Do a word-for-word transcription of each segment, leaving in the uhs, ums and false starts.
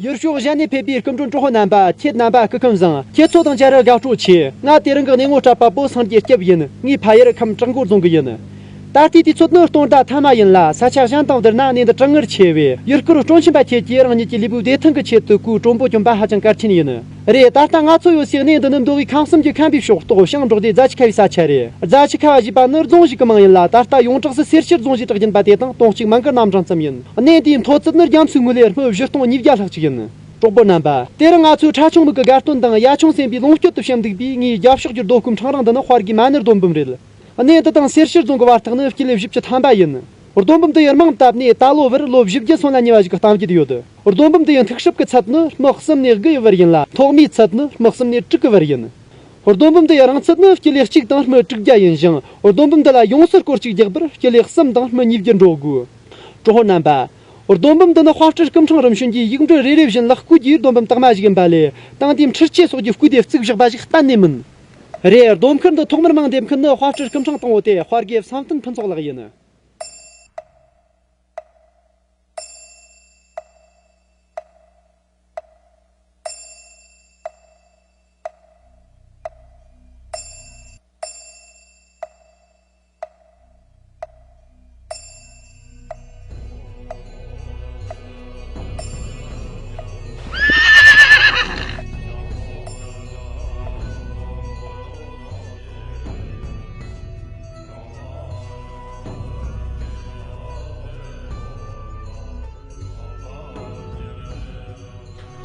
ཡུལ་ཕྱོགས་གཞན་ནས་ཕེབས་པའི་སྐུ་མགྲོན་གྲོགས་པོ་རྣམ་པ། ཁྱེད་རྣམ་པ་སྐུ་ཁམས་བཟང་། ཁྱེད་ཚོ་དང་བཅར་རུ་དགའ་སྤྲོ་ཆེ། ང་དེ་རིང་གི་གནས་ངོ་གྲྭ་པ་པོ་སངས་རྒྱས་སྐྱབས་ཡིན། ངའི་ཕ་ཡུལ་ཁམས་བྲག་མགོ་རྫོང་གི་ཡིན། ད་ལྟའི་དུས་ཚོད་ནི་སྟོན་ཟླ་ཐ་མ་ཡིན་ལ། ས་ཆ་གཞན་དང་བསྡུར་ན་གནས་འདི་གྲང་ངར་ཆེ་བས། ཡུལ་སྐོར་སྤྲོ་འཆམ་པ་ཁྱེད་ཀྱིས་རང་ཉིད་ཀྱི་ལུས་པོའི་བདེ་ཐང་གི་ཆེད་དུ་ཁོའི་དྲོན་པོ་གྱོན་པ་ཧ་ཅང་གལ་ཆེན་ཡིན། རེད། ད་ལྟ་ང་ཚོ་ཡོད་སའི་གནས་འདི་ནི་མདོ་དབུས་ཁམས་གསུམ་གྱི་ཁམས་པའི་ཕྱོགས་གཏོགས་ཞིང་འབྲོག་སྡེ་རྫ་ཆུ་ཁ་བའི་ས་ཆ་རེད། རྫ་ཆུ་ཁ་བ་ཞེས་པ་ནི་རྫོང་ཞིག་གི་མིང་ཡིན་ལ། ད་ལྟ་ཡོངས་གྲགས་སུ་སེར་ཤུལ་རྫོང་ཞེས་གྲགས་ཀྱིན་པ་དེ་དང་དོང་གཅིག་མང་གི་རྣམ་གྲངས་ཙམ་ཡིན། གནས་འདིའི་མཐོ་ཚད་ནི་རྒྱ་མཚོའི་ངོས་ལས་སྨི་བཞི་སྟོང་ཉིས་བརྒྱ་ལྷག་ཅིག་ཡིན། གྲོགས་པོ་རྣམ་པ། དེ་རིང་ང་ཚོས་ཁྲ་ཆུང་མིག་གི་དགའ་སྟོན་དང་ཡ་ཆུང་སེམས་པའི་ལོངས་སྤྱོད་དུ་ཞིབ་འདུག་པས། ངའི་རྒྱབ་ཕྱོགས་ཀྱི་རྡོ་སྐུ་ཕྲེང་རིང་འདི་ནི་དཔའ་རྒོད་མ་ནུ་རྡོ་འབུམ་རེད། གནས་འདི་དང་སེར་ཤུལ་རྫོང་གི་བར་ཐག་ནི་སྤྱི་ལེ་བཞི་བཅུ་ཐམ་པ་ཡིན། རྡོ་འབུམ་འདི་ཡི་རྨང་བཏབ་ནས་ད་ལོ་བར་ལོ་བཞི་བརྒྱ་སོང་ལ་ཉེ་བ་ཞིག་གི་གཏམ་རྒྱུད་ཡོད། རྡོ་འབུམ་འདི་ཡི་མཐིལ་སྲིབ་ཀྱི་ཚད་ནི་སྨི་གསུམ་ནས་དགུ་ཡི་བར་ཡིན་ལ། ཐོག་མའི་ཚད་ནི་སྨི་གསུམ་ནས་དྲུག་གི་བར་ཡིན། རྡོ་འབུམ་འདི་ཡི་རིང་ཚད་ནི་སྤྱི་ལེ་གཅིག་དང་སྨི་དྲུག་བརྒྱ་ཡིན་ཞིང་། རྡོ་འབུམ་འདི་ལ་ཡོངས་སུ་སྐོར་གཅིག་རྒྱག་པར་སྤྱི་ལེ་གསུམ་དང་སྨི་ཉིས་བརྒྱ་འགྲོ་དགོས། གྲོགས་པོ་རྣམ་པ། རྡོ་འབུམ་འདི་ནི་དཔའ་སྤྲུལ་སྐུ་ཕྲེང་རིམ་བྱོན་གྱིས་ཡིག་འབྲུ་རེ་རེ་བཞིན་ལེགས་བརྐོས་ཀྱིས་རྡོ་འབུམ་དག་མ་ཞིག་ཡིན་པ་ལས། དེང་དུས་འཕྲུལ་ཆས་སོགས་ཀྱིས་བརྐོས་ཏེ་བརྩིགས་བཞག་པ་ཞིག་གཏན་ནས་མིན། རེད། རྡོ་མཁར་འདི་ཐོག་མར་མིང་འདེབས་མཁན་ནི་དཔའ་སྤྲུལ་སྐུ་ཕྲེང་དང་པོ་སྟེ། དཔའ་རྒོད་བསམ་གཏན་ཕུན་ཚོགས་ལགས་ཡིན།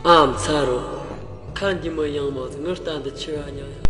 ཨ་མཚར་རོ། ཁ་འདི་མོ་ཡང་མོ་ངུ་ལྟ་འདི་ཆི་བ་ཉང་ཡང་།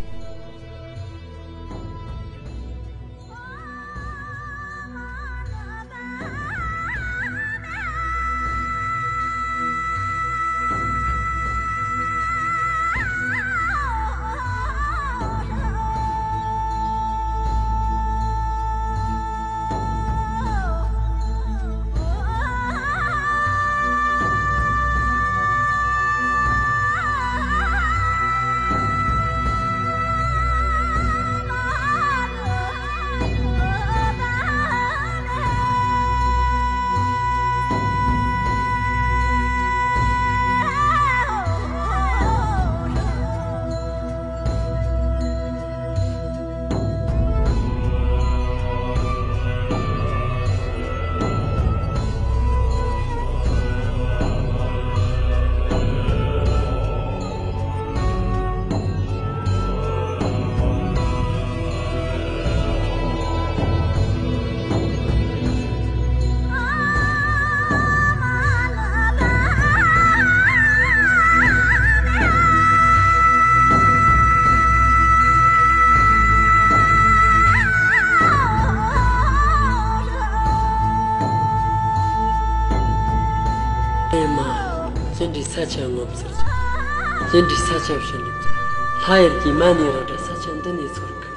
ཨེ་མ། ཅི་འདྲའི་ས་ཆ་ངོ་མཚར་ཅིག་ཅི་འདྲའི་ས་ཆ་བཞིན་ནི། ལྷ་ཡུལ་གྱི་མ་ཎི་རང་འདྲ་ས་ཆ་འདི་ནས་ཚོར་གི།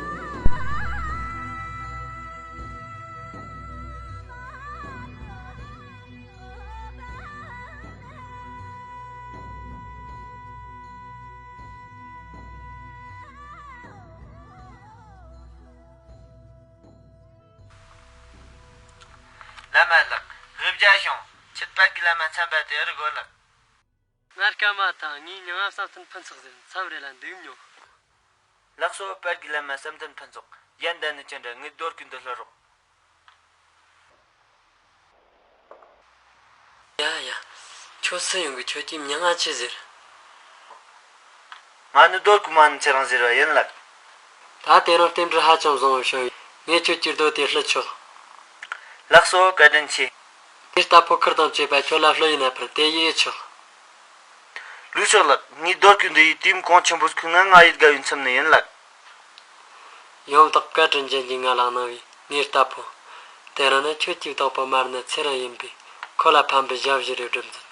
བླ་མ་ལགས། དབུ་བརྒྱ་བྱུང་། ཁྱེད་དཔལ་གྱི་བླ་མ་མཚན་པ་དེ་རུ་དགོས་ལགས། ང་སྐར་མ་དང་ངའི་མྱིང་ང་བསམ་གཏན་ཕུན་ཚོགས་ཟེར། མཚམས་རེ་ལ་འདུག་མྱོང་། ལགས་སོ། དཔལ་གྱི་བླ་མ་བསམ་གཏན་ཕུན་ཚོགས། ཡ་ད་ནི་ཅི་འདྲ། ངའི་རྡོ་སྐུ་འདི་ལྷོད་རོགས། ཡ་ཡ། ཁྱོད་སུ་ཡོང་གི། ཁྱོད་ཀྱི་མྱིང་ང་ཅི་ཟེར། ང་ནི་རྡོ་སྐུ་མ་ཎི་ཚེ་རིང་ཟེར་བ་ཡིན་ལགས། ད་དེ་རིང་རྟེན་འབྲེལ་ཧ་ཅང་བཟང་བོ་བྱུང་བས། ངས་ཁྱོད་ཀྱི་རྡོ་དེ་ལྷོད་ཆོག་ལགས་སོ། བཀའ་དྲིན་ཆེ། ངའི་རྟ་ཕོ་ཁུར་དང་བཅས་པ་ཁྱོད་ལ་ལྷོད་ཡིན་ན་ཕར་དེ་ཡིས་ཆོག་ལུས་ཤོག་ལགས། ངའི་རྡོ་སྐུ་འདི་ཡི་དུས་གོང་ཆེན་པོ་ཁུག་ན་ང་ཡིད་དགའ་བའི་མཚམས་ནི་ཡིན་ལགས། ཡང་དག་བཀའ་དྲིན་ཅན་གྱིས་ང་ལ་གནང་བའི་ངའི་རྟ་ཕོ། དེ་རིང་ནི་ཁྱོད་ཀྱི་བདག་པོ་མ་ཎི་ཚེ་རིང་ཡིན་པས། ཁོ་ལ་ཕན་པའི་ཞབས་ཞུ་རེ་སྒྲུབ་མཛད།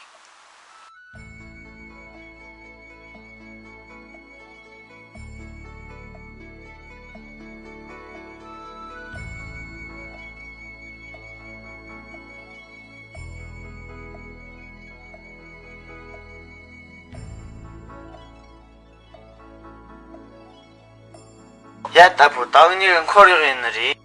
ཡ་ད་བུ་ད་འུ་གཉིས་ཀྱི་འཁོར་གཡོག་ཡིན་ནི་རེད།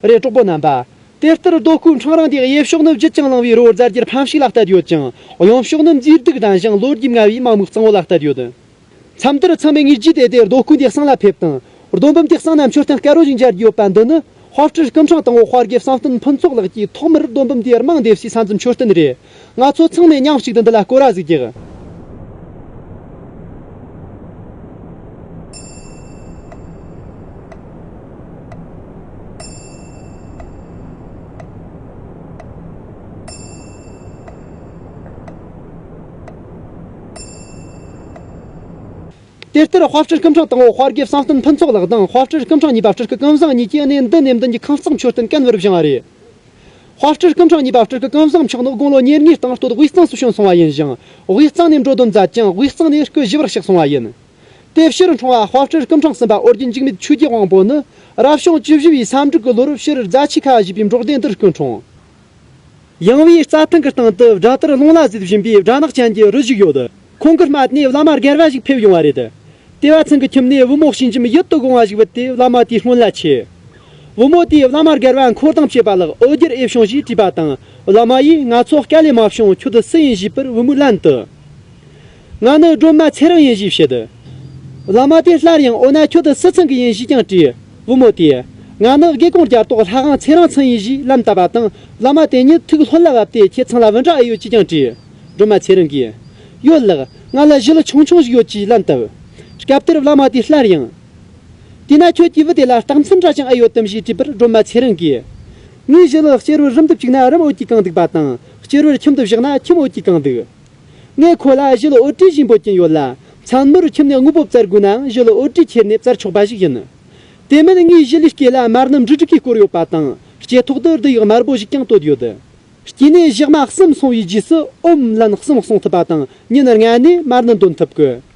རེད། གྲོགས་པོ་རྣམ་པ། དེ་ལྟར་རྡོ་ཁུག་འཕྲང་རིང་དེའི་གཡས་ཕྱོགས་ནི་བརྗིད་ཅིང་ལང་བའི་རི་བོ་རྫ་རྒྱུད་ཕམ་ཤུགས་ལ་གཏད་ཡོད་ཅིང་། གཡོན་ཕྱོགས་ནི་མཛེས་སྡུག་ལྡན་ཞིང་ལོ་རྒྱུས་མངའ་བའི་མ་མོའི་གཙང་བོ་ལ་གཏད་ཡོད། མཚམས་དེར་ཚང་མས་ངེས་རྒྱུས་དེ་དེ་རྡོ་ཁུག་འདིའི་གསེང་ལ་ཕེབས་དང་། རྡོ་འབུམ་དེའི་གསེང་ན་མཆོད་རྟེན་དཀར་བོ་ཞིག་མཇལ་རྒྱུ་ཡོད་པ་འདི་ནི། དཔའ་སྤྲུལ་སྐུ་འཕྲེང་དང་པོ་དཔའ་དགེ་བསམ་གཏན་ཕུན་ཚོགས་ལགས་ཀྱིས་ཐོག་མར་རྡོ་འབུམ་འདིའི་རྨང་འདེབས་སའི་ས་འཛིན་མཆོད་རྟེན་རེད། ང་ཚོ་ཚང་མས་མཉམ་གཅིག་ཏུ་འདི་ལ་སྐོར་ར་ཟིག་རྒྱག། དེ་ལྟར་དཔའ་སྤྲུལ་སྐུ་འཕྲེང་དང་པོ་དཔའ་དགེ་བསམ་གཏན་ཕུན་ཚོགས་ལགས་དང་དཔའ་སྤྲུལ་སྐུ་འཕྲེང་གཉིས་པ་སྤྲུལ་སྐུ་ཀུན་བཟང་གཉིས་ཀྱིས་གནས་འདི་ནས་མདུན་གྱི་ཁང་གཙང་མཆོད་རྟེན་ཀན་བར་བཞེངས་པ་རེད། དཔའ་སྤྲུལ་སྐུ་འཕྲེང་གཉིས་པ་སྤྲུལ་སྐུ་ཀུན་བཟང་མཆོག་ནི་དགུང་ལོ་ཉེར་གཉིས་སྟེང་སྟོད་དབུས་གཙང་སུ་བྱོན་སོང་བ་ཡིན་ཞིང་། དབུས་གཙང་ནས་འགྲོ་དོན་མཛད་ཅིང་དབུས་གཙང་ནས་སྐུ་ཞི་བར་གཤེགས་སོང་བ་ཡིན། དེ་ཕྱིར་འཁྲུངས་པ་དཔའ་སྤྲུལ་སྐུ་འཕྲེང་གསུམ་པ་ཨོ་རྒྱན་འཇིགས་མེད་ཆོས་ཀྱི་དབང་པོ་ནི། རབ་བྱུང་བཅུ་བཞི་བའི་ས་འབྲུག་གི་ལོར་ཕྱིར་རྫ་ཆུ་ཁ་ཞེས་པའི་འབྲོག་སྡེ་འདིར་སྐུ་འཁྲུངས། ཡངས་པའི་རྩྭ་ཐང་གི་སྟེང་དུ་དགྲ་དར་རླུང་ལ་བཟེད་བཞིན་པའི་དགྲ་ནག་ཅན་གྱི་རི་ཞིག་ཡོད། ཁོང་གི་རྨད་ནས་བླ་མ་རྒྱལ་བ་ཞིག་ཕེབས་ཡོང་བ་རེད། དེ་བ་ཚང་གི་ཁྱིམ་ནས་བུ་མོ་ཞིང་འཇིམ་ཡིད་དུ་དགོངས་པ་ཞིག་བུད་དེ་བླ་མ་དེའི་སྔོན་ལ་ཆས། བུ་མོ་དེས་བླ་མ་རྒྱལ་བ་འཁོར་དང་བཅས་པ་ལགས་འོད་སྒྱུར་ཨེ་བྱུང་ཞེས་དྲིས་པ་དང་། བླ་མ་ཡིས་ང་ཚོ་སྐལ་ལས་མ་བྱུང་ཁྱོད་སུ་ཡིན་ཞེས་པར་བུ་མོས་ལན་དུ། ང་ནི་སྒྲོལ་མ་ཚེ་རིང་ཡིན་ཞེས་བཤད། བླ་མ་དེས་སླར་ཡང་འོ་ན་ཁྱོད་སུ་ཚང་གི་ཡིན་ཞེས་ཀྱང་དྲིས། བུ་མོ་དེས། ང་ནི་དགེ་གོང་རྒྱལ་ཏོག་ལྷ་དབང་ཚེ་རིང་ཚང་ཡིན་ཞེས་ལན་བཏབ་པ་དང་བླ་མ་དེ་ཉིད་ཐུགས་ལྷོད་ལ་བབས་ཏེ་ཁྱེད་ཚང་ལ་བུ་འདྲ་ཨེ་ཡོད་ཅེས་ཀྱང་དྲིས། སྒྲོལ་མ་ཚེ་རིང་གིས། ཡོད་ལགས། ང་ལ་ཞི་ལུ་ཆུང་ཆུང་ཞིག་ཡོད་ཅེས་ལན་བཏབ། སྐབས་དེར་བླ་མ་དེས་སླར་ཡང་། དེས་ན་ཁྱོད་ཀྱི་བུ་དེ་ལ་རྟགས་མཚན་འདྲ་ཅང་ཨེ་ཡོད་དམ་ཞེས་དྲིས་པར་སྒྲོལ་མ་ཚེ་རིང་གིས། ངའི་ཞི་ལུ་སྐྱེ་བོའི་རུམ་དུ་བཅུག་ན་རུམ་འོད་ཀྱིས་གང་འདུག་པ་དང་སྐྱེ་བོའི་ཁྱིམ་དུ་བཞག་ན་ཁྱིམ་འོད་ཀྱིས་གང་འདུག། ངས་ཁོ་ལ་ཞི་ལུ་འོད་སྤྲོས་ཞེས་འབོད་ཀྱིན་ཡོད་ལ། མཚན་མོར་ཁྱིམ་ནས་དངོས་པོ་བཙལ་དགོས་ནའང་ཞི་ལུ་འོད་སྤྲོས་ཁྱེར་ནས་བཙལ་ཆོག་པ་ཞིག་ཡིན། དེ་མིན་ངའི་ཞི་ལུའི་སྐེ་ལ་དམར་ནུམ་འབྲུ་དྲུག་གིས་བསྐོར་ཡོད་པ་དང་སྐེ་ཐོག་ཏུ་རྡུལ་ཡག་དམར་པོ་ཞིག་ཀྱང་བཏོད་ཡོད། སྐྱེས་ནས་ཞག་མ་གསུམ་སོང་བའི་རྗེས་སུ་ཨོམ་ལན་གསུམ་གསུང་ཐུབ་པ་དང་ཉིན་ལྔ་ནས་མར་ནི་འདོན་ཐུབ་དགོས།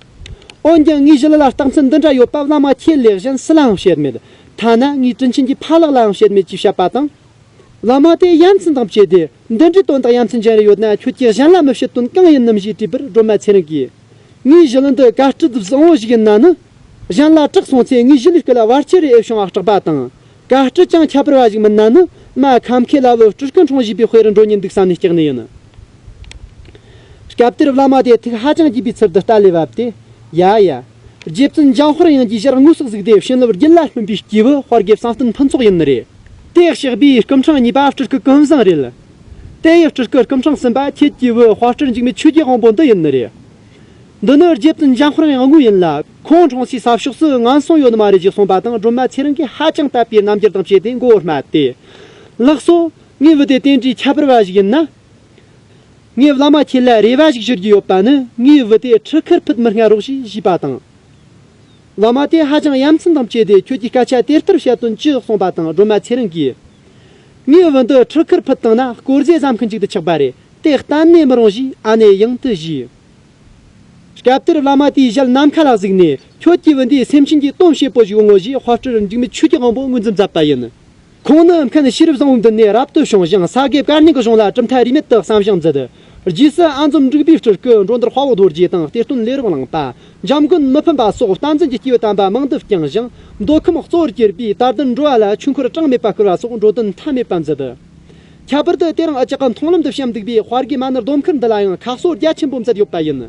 འོན་ཀྱང་ངའི་ཞི་ལུ་ལ་རྟགས་མཚན་འདི་འདྲ་ཡོད་པ་བླ་མ་ཁྱེད་ལས་གཞན་སུ་ལའང་བཤད་མེད། ཐ་ན་ངའི་དྲིན་ཆེན་གྱི་ཕ་ལགས་ལའང་བཤད་མེད་ཅེས་བཤད་པ་དང་། བླ་མ་དེས་ཡ་མཚན་དང་བཅས་ཏེ་འདི་འདྲའི་དོན་དག་ཡ་མཚན་ཅན་རེ་ཡོད་ན་ཁྱོད་ཀྱིས་གཞན་ལ་མི་བཤད་དོན་གང་ཡིན་ནམ་ཞེས་དྲིས་པར་སྒྲོལ་མ་ཚེ་རིང་གིས། ངའི་ཞི་ལུ་འདི་ཀ་སྤྲུལ་བཟང་བོ་ཞིག་ཡིན་ན་ནི། གཞན་ལ་གྲགས་སོང་ཚེ་ངའི་ཞི་ལུའི་སྐུ་ལ་བར་ཆད་རེ་ཨེ་བྱུང་བ་སྐྲག་པ་དང་། ཀ་སྤྲུལ་ཀྱང་ཁྱད་པར་བ་ཞིག་མིན་ན་ནི་མ་ཁམ་ཁའི་ལ་བུ་སྤྲུལ་སྐུ་འཁྲུངས་བཞིན་པའི་དཔེ་རུ་འགྲོ་ཉིན་འདུག་བསམ་ནས་སྐྲག་ནི་ཡིན། སྐབས་དེར་བླ་མ་དེ་ཐུགས་ཧ་ཅང་དགྱེས་པའི་ཚུལ་དུ་རྟ་ལས་བབས་ཏེ། ཡ་ཡ། རྗེ་བཙུན་འཇམ་དཔལ་དབྱངས་ཀྱི་ཞལ་དངོས་སུ་གཟིགས་ཏེ་བྱིན་རླབས་རྒྱུད་ལ་ལྷུན་པའི་སྐྱེས་བུ་དཔའ་དགེ་བསམ་གཏན་ཕུན་ཚོགས་ཡིན་ནི་རེད། དེ་གཤེགས་པའི་སྐུ་འཕྲེང་གཉིས་པ་སྤྲུལ་སྐུ་ཀུན་བཟང་རེད། དེ་ཡི་སྤྲུལ་སྐུ་སྐུ་འཕྲེང་གསུམ་པ་ཁྱེད་ཀྱི་བུ་དཔའ་སྤྲུལ་འཇིགས་མེད་ཆོས་ཀྱི་དབང་པོ་འདི་ཡིན་ནི་རེད། འདི་ནི་རྗེ་བཙུན་འཇམ་དཔལ་དབྱངས་དངོས་ཡིན་ལ། ཁོང་འཁྲུངས་སའི་ས་ཕྱོགས་སུ་ངན་སོང་ཡོད་ནི་མ་རེད་ཅེས་གསུངས་པ་དང་སྒྲོལ་མ་ཚེ་རིང་གིས་ཧ་ཅང་དད་པའི་རྣམ་འགྱུར་དང་བཅས་ཏེ་མགོ་བོ་སྨད་དེ། ལགས་སོ། ངའི་བུ་དེ་དེ་འདྲའི་ཁྱད་པར་བ་ཞིག་ཡིན་ན། ངས་བླ་མ་ཁྱེད་ལ་རེ་བ་ཞིག་ཞུ་རྒྱུ་ཡོད་པ་ནི་ངའི་བུ་དེ་ཁྲི་ཁར་ཕུད་མི་སྔ་རོགས་ཞེས་ཞུས་པ་དང་། བླ་མ་དེས་ཧ་ཅང་ཡ་མཚན་དང་བཅས་ཏེ་ཁྱོད་ཀྱིས་སྐད་ཆ་དེ་ལྟར་བཤད་དོན་ཅི་གསུངས་པ་དང་སྒྲོལ་མ་ཚེ་རིང་གིས། ངའི་བུ་འདི་ཁྲི་ཁར་ཕུད་བཏང་ན་དཀོར་ཟས་ཟ་མཁན་ཅིག་ཏུ་ཆགས་པ་རེད། དེ་གཏན་ནས་མི་རུང་ཞེས་ཨ་ནེ་ཡང་དུ་ཞུས། སྐབས་དེར་བླ་མ་དེའི་ཞལ་ནམ་མཁའ་ལ་གཟིགས་ནས་ཁྱོད་ཀྱི་བུ་འདིས་སེམས་ཅན་གྱི་དོན་བྱེད་པོ་ཞིག་ཡོང་ངོ་ཞེས་དཔའ་སྤྲུལ་འཇིགས་མེད་ཆོས་ཀྱི་དབང་པོ་ངོས་འཛིན་མཛད་པ་ཡིན། ཁོང་ནི་མཁན་ཤེས་རབ་བཟང་པོའི་མདུན་ནས་རབ་ཏུ་བྱུང་ཞིང་ས་དགེ་བཀའ་རྙིང་གི་གཞུང་ལ་གྲུབ་མཐའ་རིས་མེད་དུ་བསམ་བཞེངས་མཛད། རྗེས་སུ་ཨ་འཛོམ་འབྲུག་པའི་སྤྲུལ་སྐུ་འགྲོ་འདུལ་དཔའ་བོ་རྡོ་རྗེ་དང་གཏེར་སྟོན་ལས་རབ་གླིང་པ། འཇམ་མགོན་མི་ཕམ་པ་སོགས་བསྟན་འཛིན་གྱི་སྐྱེས་བུ་དམ་པ་མང་དུ་བསྐྱངས་ཤིང་མདོ་ཁམས་གཙོ་བོར་གྱུར་པའི་དར་ལྡན་འགྲོ་བ་ལ་ཆོས་འཁོར་གྲངས་མེད་པ་བསྐུར་བ་སོགས་འགྲོ་དོན་མཐའ་མེད་པ་མཛད། ཁྱད་པར་དུ་དེ་རིང་ཨ་ཅག་གི་མཐོང་ལམ་དུ་བཤམས་འདུག་པའི་དཔའ་དགེ་མ་ཎི་སྡོམ་མཁར་འདི་ལ་ཡང་ཁ་གསོ་རྒྱ་ཆེན་པོ་མཛད་ཡོད་པ་ཡིན།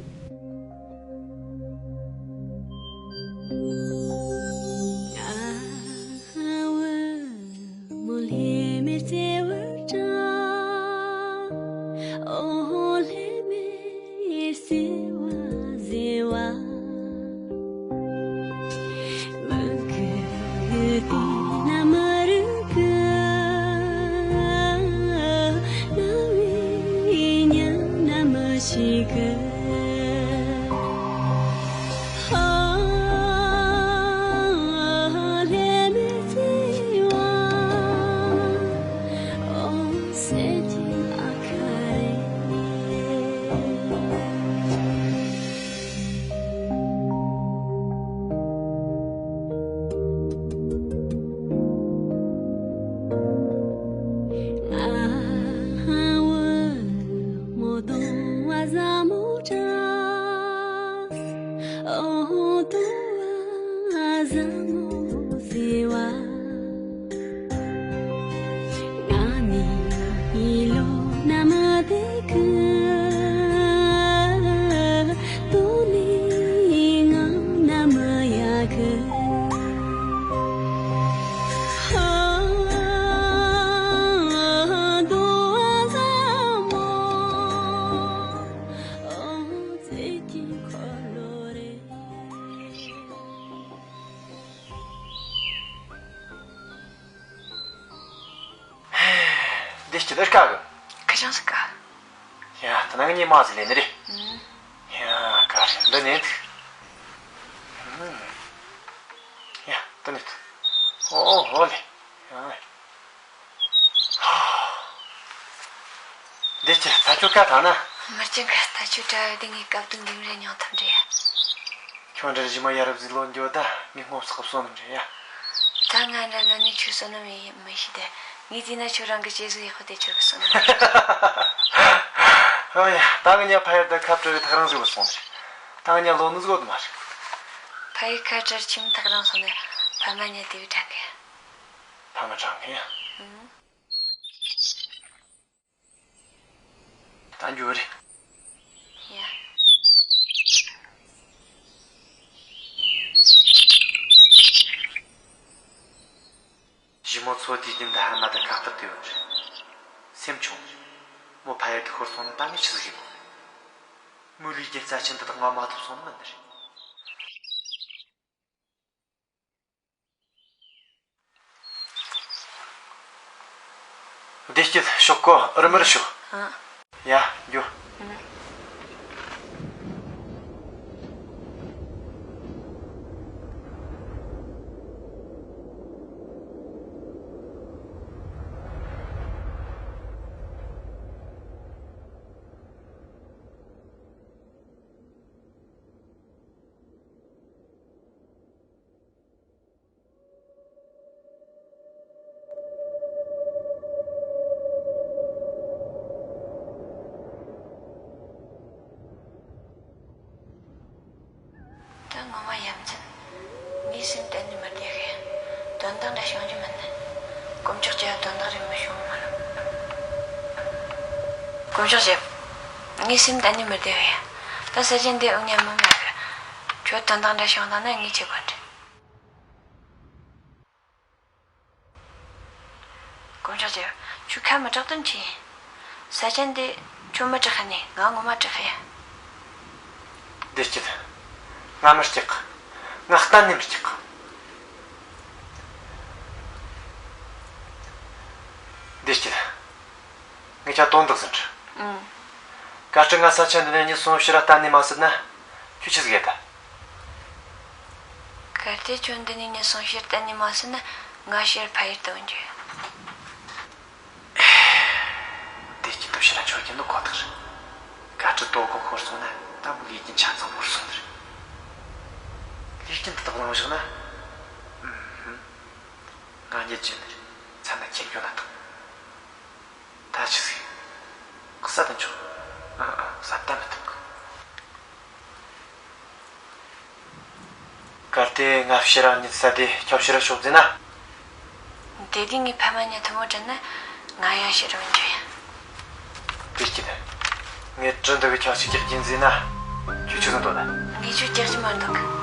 ཁྱེད་ཀྱི་ལས་ཀ་གི། ཁ་བྱང་ཟིག་ག་ཡ། ད་ནང་ངས་མ་ཟིག་ལས་ནི་རེད། ཡ། ག་རེ་འདི་ནས་འདུག་ཡ། འདི་ནས་འདུག་ཨོ་ཧོ་ལེ། ཡ། འདི་ཅི་ད་ཁྱོད་ཀ་དྲག་ན། མི་སྐྱིད་གི། ད་ཁྱོད་དྲ་བའི་དེ་ངའི་སྐབས་དུ་འདི་མི་རེ་མྱོང་ཐུབ་འདྲ་ཡ། ཁྱོད་འདྲ་རི་མ་ཡ་རབས་ཟིག་ལོ་འགྱོ་ད་ངའི་སྔོ་བསགས་བསོད་ནམས་རེད་ཡ། ད་ང་འདྲ་ལོ་ནི་ཁྱོད་བསོད་ནམས་ཡིན་མི་ཤེས་ཏེ། ངས་བལྟས་ན་ཁྱོད་རང་གི་སྐྱེས་གཟུགས་ཡག་པོ་དེ་ཁྱོད་ཀྱི་བསོད་ནམས་རེད། ཨོ་ཡ། ད་ང་ཉ་ཕ་ཡར་ད་ཁ་བྲལ་བའི་ཐག་རིང་ཟིག་ལ་སོང་ནི་རེད། ད་ང་ཉ་ལོ་ནི་ཟིག་ཡོད་མ་རེད། ཕ་ཡི་ཁ་བྲལ་ཁྱིམ་ཐག་རིང་སོང་ནས་ཕ་མ་ཉ་དེ་བས་དྲན་གི། ཕ་མ་དྲན་གི་ཡ། ཨང་། ད་འགྱོ་རེད། ཡ། ཞི་མོ་ཚོ་དུས་རྒྱུན་དུ་ཧར་མ་དང་ཁ་བཏགས་དུ་ཡོད་རེད། སེམས་ཆུང་། མོ་ཕ་ཡུལ་དུ་ཤོར་སོང་ན་ད་ངས་ཆི་ཟིག་བྱེད་དགོས། མོའི་ལས་རྒྱུ་རྩ་ཆེན་འདི་དག་ང་མ་ཐོབ་སོང་ནི་མིན་ནི་རེད། བདེ་སྐྱིད་ཤོག་གོ། ཨུར་མུར་ཤོག་ཨ། ཡ། འགྱོ། ཨ། ད་ངོ་མ་ཡ་མཚན། ངའི་སེམས་གཏན་ནས་མི་བདེ་གི། དོན་དག་འདྲ་བྱུང་རྒྱུ་མིན་ནི། དཀོན་མཆོག་གྱིས་དོན་དག་རེ་མི་བྱུང་མ་རུང་། དཀོན་མཆོག་གྱིས། ངའི་སེམས་གཏན་ནས་མི་བདེ་གི། ད་ས་ཆ་འདི་འོ་ཉམས་མི་མེད་གི། ཁྱོད་དོན་དག་འདྲ་བྱུང་བཏང་ན་ངས་ཆི་དགོས་འདྲི། དཀོན་མཆོག་གྱིས། ཁྱོད་ཁ་མི་གྲག་དོན་ཅི་ཡིན། ས་ཆ་འདི་ཁྱོད་མི་གྲག་ནས་ང་ངོ་མ་གྲག་ཡ། བདེ་སྐྱིད། ང་མི་སྐྲག་ང་གཏན་ནས་མི་སྐྲག་བདེ་སྐྱིད། ངས་ཁྱོད་དོན་དག་ཟིན་འདྲི། ཨང་། གལ་ཏེ་ང་ས་ཆ་འདི་ནས་ཉིན་གསུམ་ཕྱིར་གཏན་ནས་མ་སྲིད་ན། ཁྱོད་ཆི་ཟིག་ཡེད་ད། གལ་ཏེ་ཁྱོད་འདི་ནས་ཉིན་གསུམ་ཕྱིར་གཏན་ནས་མ་སྲིད་ན། ང་ཕྱིར་ཕ་ཡུལ་དུ་འགྱོ། བདེ་སྐྱིད་དུ་ཕྱིར་འགྱོ་རྒྱུ་འདི་ཁོ་ཐག་རེད། གལ་ཏེ་དོ་དགོང་ཤོར་སོང་ན་ད་མོ་ལས་ཀྱི་ཆ་ཚང་བོར་སོང་ནི་རེད། ལས་ཀྱི་འདི་དག་བླངས་བཞག་ན། ཨུམ། ང་ཉིད་ཀྱི་ནི་མཚན་ན་ཁྱེར་འགྱོ་ན་ཐང་། ད་ཆི་ཟིག་ས་དང་ཆོག་ཨ་ཨ་ས་ད་མི་ཐུབ་གི། གལ་ཏེ་ང་ཕྱིར་རང་ཉིད་ས་དེ་ཁྱོད་ཕྱིར་ཤོག་ཟེར་ན། དེ་དུས་ངའི་ཕ་མ་གཉིས་ཐུན་མོང་དྲན་ན་ང་ཡང་ཕྱིར་རང་འགྱོ་ཡ། དེ་སྐྱིད། ངས་གྲི་འདི་གི་ཁྱོད་ཅིག་རྒྱག་གིན་ཟེར་ན། ཁྱོད་ཆི་ཟིག་འདོད་ན། ངས་ཁྱོད་རྒྱག་གི་མ་འདུག་གི།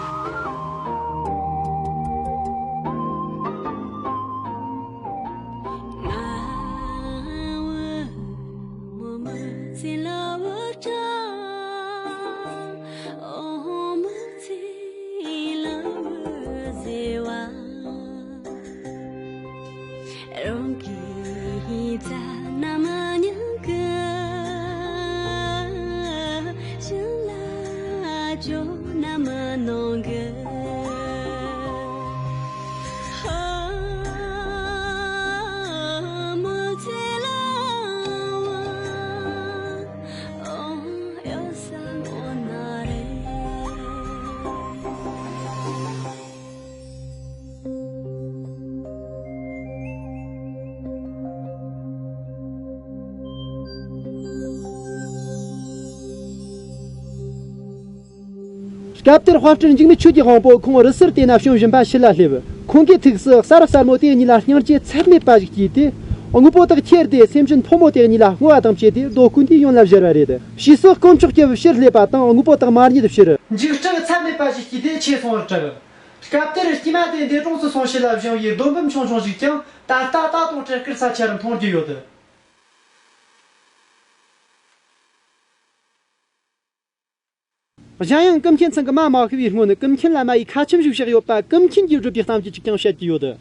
སྐབས་དེར་དཔལ་སྤྲུལ་འཇིགས་མེད་ཆོས་ཀྱི་དབང་པོ་ཁོང་རི་སུལ་དེ་ན་བྱོན་བཞིན་པ་ཕྱི་ལ་སླེབས། ཁོང་གི་ཐུགས་སུ་གསར་གསར་མོ་དེ་གཉིས་ལ་སྙིང་རྗེ་ཚད་མེད་པ་ཞིག་སྐྱེས་ཏེ། དངོས་པོ་དག་ཁྱེར་ཏེ་སེམས་ཅན་ཕོ་མོ་དེ་གཉིས་ལ་བསྔོ་བ་དང་བཅས་ཏེ་རྡོ་སྐུ་འདི་ཡོན་ལ་བཞེར་བ་རེད། ཕྱིས་སུ་དཀོན་མཆོག་གྱུར་ཕྱིར་སླེབས་པ་དང་དངོས་པོ་དག་མར་ཉིད་ཕྱིར། འཇིགས་སྐྲག་ཚད་མེད་པ་ཞིག་སྐྱེས་ཏེ་ཆོས་གསུང་བར་གྲགས། སྐབས་དེར་སྐྱེས་མ་དེ་འདས་གྲོངས་སུ་སོང་ཕྱི་ལ་བཞེངས་པའི་རྡོ་འབུམ་ཆུང་ཆུང་ཞིག་ཀྱང་ད་ལྟ་རྟ་དང་སྤྲེལ་དཀར་ས་ཆར་མཐོང་རྒྱུ་ཡོད། གཞན་ཡང་ཀུན་མཁྱེན་ཚང་གི་མ་མ་ཤི་བའི་སྔོན་ཀུན་མཁྱེན་བླ་མ་ཡི་ཁ་ཆེམས་ཤིག་བཞག་ཡོད་པ་ཀུན་མཁྱེན་གྱིས་བསྒྲུབས་པའི་གཏམ་རྒྱུད་ཅིག་ཀྱང་བཤད་ཀྱི་ཡོད།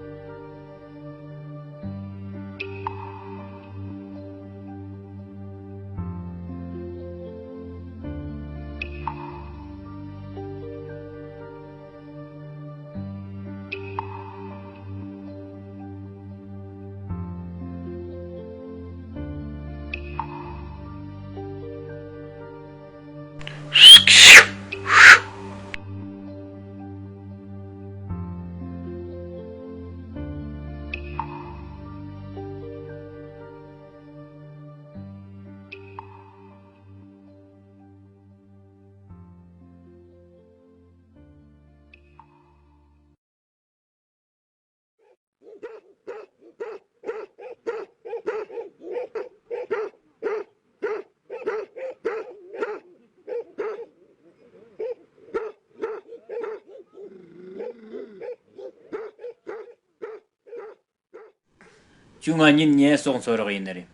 ཁྱོས་ང་ཉིན་ཉལ་སོགས་འཚོལ་རོགས་ཡིན་ནི་རེད།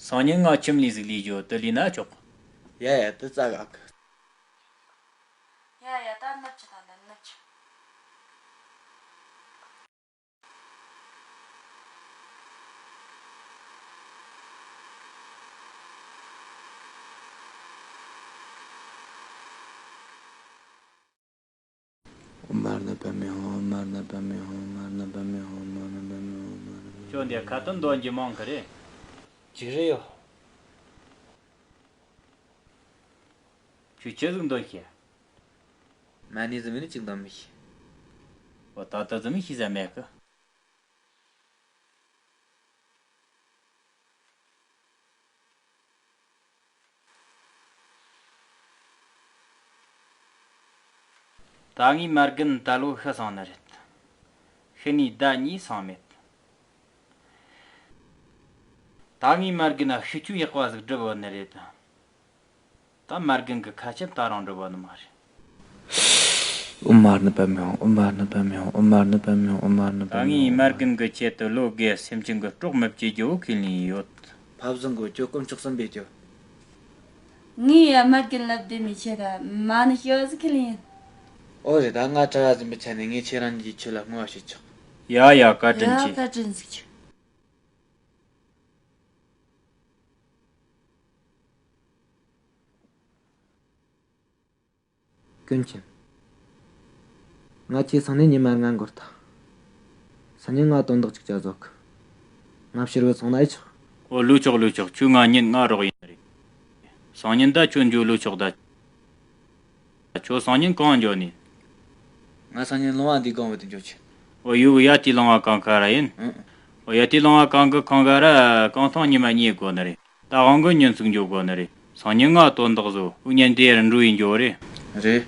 སང་ཉིན་ང་ཁྱིམ་ལས་ཟིག་ལས་རྒྱུ་དེ་ལས་ན་ཆོག་ཡ་ཡ་དེ་རྩ་ག་གི། ཡ་ཡ་ད་ནུབ་ཆི་དང་ད་ནུབ་ཆི། ཨོཾ་མ་ཎི་པདྨེ་ཧཱུྃ། ཨོཾ་མ་ཎི་པདྨེ་ཧཱུྃ། ཨོཾ་མ་ཎི་པདྨེ་ཧཱུྃ། ཨོཾ་མ་ཎི་པདྨེ་ཧཱུྃ། ཨོཾ་མ་ཎི་པདྨེ་ཧཱུྃ། ཨོཾ་མ་ཎི་པདྨེ་ཧཱུྃ། ཁྱོད་འདི་ཁ་ཏོན་འདོན་རྒྱུ་མང་གི་རེད། ཅིག་རེད་ཡོ། ཁྱོད་ཆི་ཟིག་འདོན་ཤེས། མ་ཎི་ཟིག་མིན་ནི་ཅིག་འདོན་མི་ཤེས། འོ་ད་ལྟ་ཟིག་མིན་ཤེས་ས་མེད་གི། ད་ངའི་མ་རྒན་ད་ལོ་ཤི་སོང་ནི་རེད། ཤི་ནས་ཟླ་གཉིས་སོང་མེད། ད་ངའི་མ་རྒན་ན་ཤི་ཆོས་ཡག་པ་ཟིག་སྒྲུབ་ཡོད་ནི་རེད། ད་མ་རྒན་གི་ཁ་ཆེམས་ད་རུང་འགྲུབ་བ་ནི་མ་རེད། ཨོཾ་མ་ཎི་པདྨེ་ཧཱུྃ། ཨོཾ་མ་ཎི་པདྨེ་ཧཱུྃ། ཨོཾ་མ་ཎི་པདྨེ་ཧཱུྃ། ཨོཾ་མ་ཎི་པདྨེ་ཧཱུྃ། ད་ངས་མ་རྒན་གི་ཆེད་དུ་ལོ་དགུ་སེམས་ཅན་གི་སྲོག་མི་བཅད་རྒྱུ་བོ་ཁས་ལེན་ཡོད། ཕ་བཟང་གོ་ཁྱོད་སྐུ་མཆོག་གསུམ་པས་ཁྱོད། ངས་ཡ་མ་རྒན་ལབ་བདེ་མི་ཆེ་ག་མ་ཎི་ཤི་བ་ཟིག་ཁས་ལེན་ཡིན། ཨོ་རེད། ད་ང་གྲྭ་བ་ཟིན་པའི་ཆ་ནས་ངས་ཁྱེད་རང་གཉིས་ཀྱི་ཆོས་ལ་བསྔོ་བ་ཞུ་ཆོག་ཡ་ཡ་བཀའ་དྲིན་ཡ་ཆེ། བཀའ་དྲིན་ཟིག་ཆེ། ཀུན་མཁྱེན། ང་ཁྱེད་སང་ཉིན་ཉི་མ་ལྔ་འགོར་ཐལ། སང་ཉིན་ང་དོན་དག་ཅིག་བྱ་བཟོ་གི། ང་ཕྱིར་བུད་སོང་ན་ཨེ་ཆོག་ཨོ་ལོས་ཆོག་ལོས་ཆོག་ཁྱོད་ང་ཉིན་ལྔ་རོགས་ཡིན་ནི་རེད། སང་ཉིན་ད་ཁྱོད་འགྱོ་ལོས་ཆོག་ད། ཁྱོད་སང་ཉིན་གང་འགྱོ་ནི། ང་སང་ཉིན་ལུང་བ་འདི་སྒང་བུད་དུ་འགྱོ་ཆེ། ཨོ་ཡུ་ཡ་ཏི་ལུང་བ་གང་ག་ར་ཡིན། ཨོ་ཡ་ཏི་ལུང་བ་གང་གི་གང་ག་ར་གང་ཐང་ཉི་མ་གཉིས་དགོ་ནི་རེད། ད་དབང་གི་ཉིན་ཚུགས་འགྱོ་དགོ་ནི་རེད། སང་ཉིན་ང་དོན་དག་བཟོ་འུ་གཉིས་འདི་ཡར་འགྲོ་ཡིན་འགྱོ་རེད། རེད།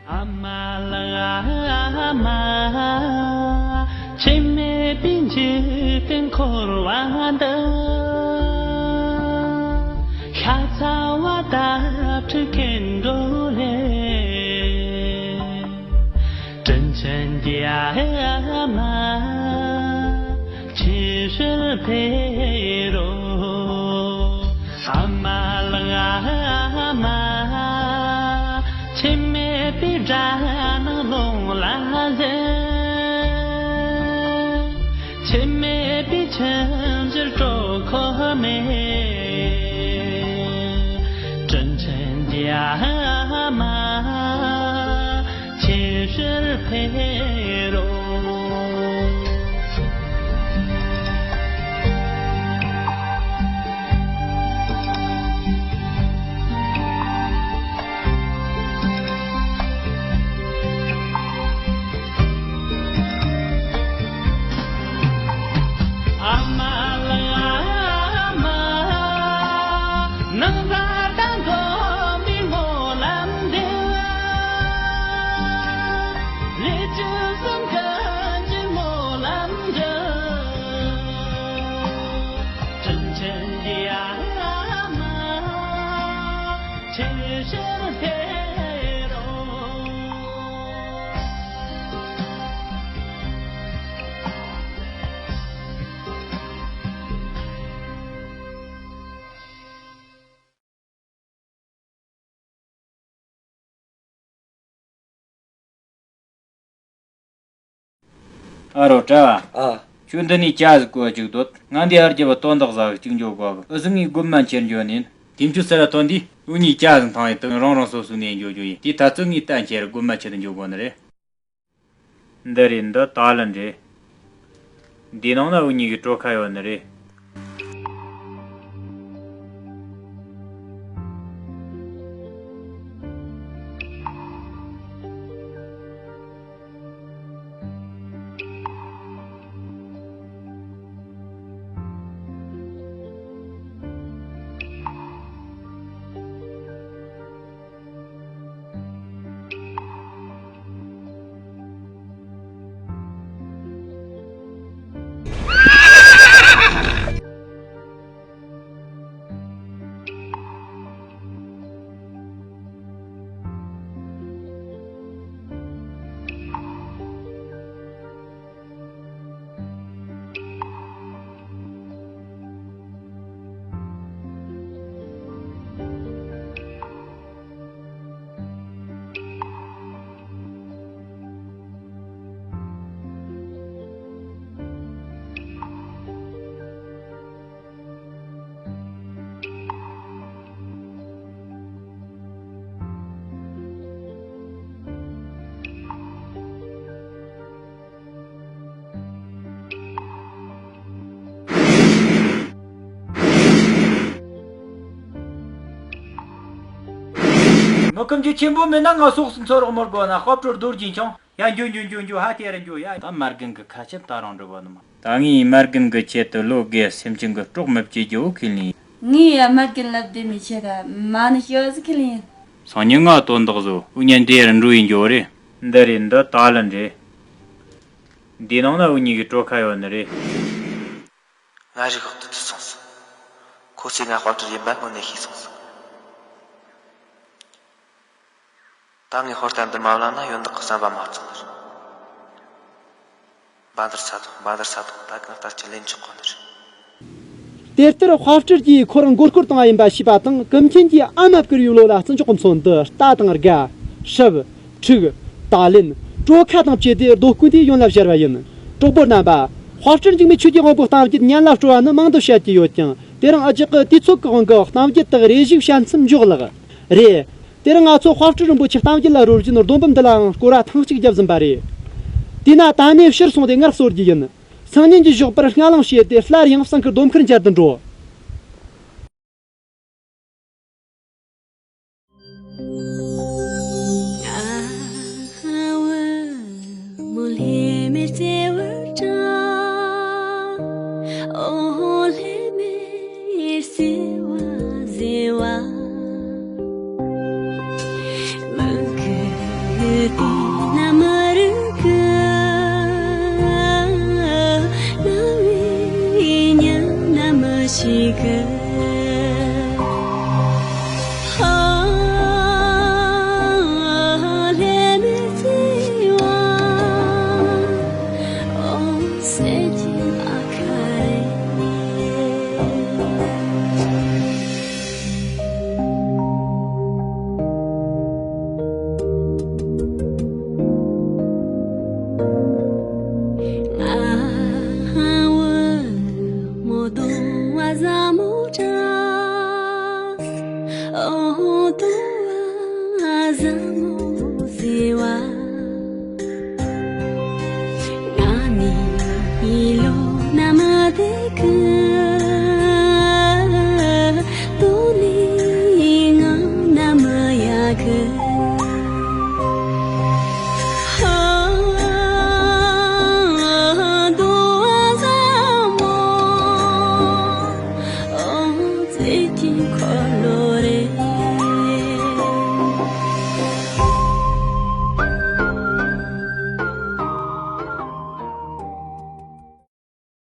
ཨ་མ་ལགས་ཨ་མ། ཁྱིམ་མེད་པའི་འཇིག་རྟེན་འཁོར་བ་འདི། ཤ་ཚ་བ་དང་ཁྲིད་མཁན་འགྲོ་ལེ། དྲིན་ཆེན་གྱི་ཨ་མ། ཁྱེད་ཕྱིར་ཕེབས་རོགས། ཨ་མ་ལགས་ཨ་མ། ཁྱིམ་མེད་པའི་དགྲ་ནག་ལོང་ལ་ཟེར། ཁྱིམ་མེད་པའི་ཁྱིམ་བཞིར་སྤྲོ་ཁོམ་མེད། དྲིན་ཆེན་གྱི་ཨ་མ། ཁྱེད་ཕྱིར་ཕེབས་རོགས། ཨ་མ་ལགས་ཨ་མ། ནང་པ་དང་མཐུན་པའི་སྨོན་ལམ་འདེབས། ལས་ཅི་བསམ་ཀུན་གྱི་སྨོན་ལམ་འདེབས། དྲིན་ཆེན་གྱི་ཨ་མ། ཁྱེད་ཕྱིར་ཕེབས་རོགས། ཨ་རོ་གྲྭ་བ། ཨ། ཁྱོད་འདི་ནས་ཇ་ཟིག་བསྐོལ་བཅུག་དོ། ང་འདི་ཨར་རྒྱབ་པ་དོན་དག་ཟིག་གཅིག་འགྱོ་དགོ་གི། ཨུ་ཟོ་ངས་དགོན་པ་འཁྱེར་འགྱོ་ནས། དེ་ཚོ་ཟེར་ར་ཐོན་དུས་འུ་གཉིས་ཇ་ཟིག་འཐུང་ཡས་དུ་རང་རང་སོ་སོའི་གནས་འགྱོ་རྒྱུ་ཡིན། དེ་ད་ཚོད་ངས་གཏན་འཁེལ་ར་དགོན་པ་ཆེད་དུ་འགྱོ་དགོ་ནི་རེད། འདི་རེད། འདི་ཏཱ་ལི་རེད། འདིའི་ནང་ན་འུ་གཉིས་ཀྱི་སྤྲོ་ཁ་ཡོད་ནི་རེད། མི་ཁོམ་རྒྱུ་ཆེན་པོ་མེད་ན་ང་སོགས་སུ་འཚོ་རོགས་མོར་དགོ་ན་དཔལ་སྤྲོ་རྡོ་རྗེ་འཆང་། ཡ་འགྱོ་འགྱོ་འགྱོ་འགྱོ་ཧ་ཏེ་ར་འགྱོ་ཡ། ད་མ་རྒན་གི་ཁ་ཆེམས་ད་རང་འགྲུབ་བ་ནི་མ། ད་ངས་མ་རྒན་གི་ཆེད་དུ་ལོ་དགེ་སེམས་ཅན་གི་སྲོག་མི་བཅད་རྒྱུ་འོ་ཁས་ལེན་ཡིན། ངས་ཡ་མ་རྒན་ལབ་དེ་མི་ཆེ་ག་མ་ནི་ཤི་བ་ཟི་ཁས་ལེན་ཡིན། སང་ཉིན་ང་དོན་དག་བཟོ་འུ་གཉིས་འདི་ཡར་འགྲོ་ཡིན་འགྱོ་རེད། འདི་རེད། འདི་ཏཱ་ལིན་རེད། འདི་ནང་ན་འུ་གཉིས་ཀྱི་གྲོ་ཁ་ཡོད་ནི་རེད། ང་རིག་འོག་ཏུ་ཚུད་སོང་ཟིག་ཁོ་ཚོས་ང་དཔལ་སྤྲུལ་ཡིན་པ་དངོས་གནས་ཤེས་སོང་ཟིག་ད་ངས་ཧོར་གཏམ་འདི་མ་བླངས་ན་ཡོན་བདག་གི་བསམ་པ་མ་བརྩམས་ནི་རེད། འབའ་འདར་ཚ་དོག་འབའ་འདར་ཚ་དོག་ད་གང་ལྟར་ཅི་ལེན་ཆོག་གོ་ནི་རེད། དེ་ལྟར་དཔལ་སྤྲུལ་གྱིས་ཁོ་རང་མགོ་སྐོར་བཏང་བ་ཡིན་པ་ཤེས་པ་དང་ཀུན་མཁྱེན་གྱིས་ཨ་མ་བསྐུར་བའི་ལོ་ལ་བརྩི་འཇོག་གི་མཚོན་དུ་རྟ་དང་སྒ། སྲབ། ཕྲུག་ཏཱ་ལེན། གྲོ་ཁ་དང་བཅས་ཏེ་རྡོ་བརྐོས་ཏེ་ཡོན་ལ་བཞར་བ་ཡིན། གྲོགས་པོ་རྣམ་པ། དཔལ་སྤྲུལ་འཇིགས་མེད་ཆོས་ཀྱི་དབང་པོའི་གཏམ་རྒྱུད་སྙན་ལ་སྤྲོ་བ་ནི་མང་དུ་བཤད་ཀྱི་ཡོད་ཀྱང་དེ་རིང་ཨ་ཅག་གི་དུས་ཚོད་ཀྱི་དབང་གིས་གཏམ་རྒྱུད་དག་རེ་ཞིག་བཤད་མཚམས་འཇོག་ལགས། རེད། དེ་རིང་ང་ཚོ་དཔལ་སྤྲུལ་རིན་པོ་ཆེ་གཏམ་རྒྱུད་ལ་རོལ་བཞིན་སྡོམ་པ་འདི་ལའང་སྐོར་བ་ཐེངས་གཅིག་བརྒྱབ་ཟིན་པ་རེད། དེས་ན་ད་ནས་ཕྱིར་སོང་སྟེ་ངར་གསོ་རྒྱུ་ཡིན། སང་ཉིན་གྱི་ཞོགས་པར་སྔ་ལངས་བྱས་ཏེ་སླར་ཡང་བསང་ཁུར་སྡོམ་ཁུར་འཇལ་དུ་འགྲོ།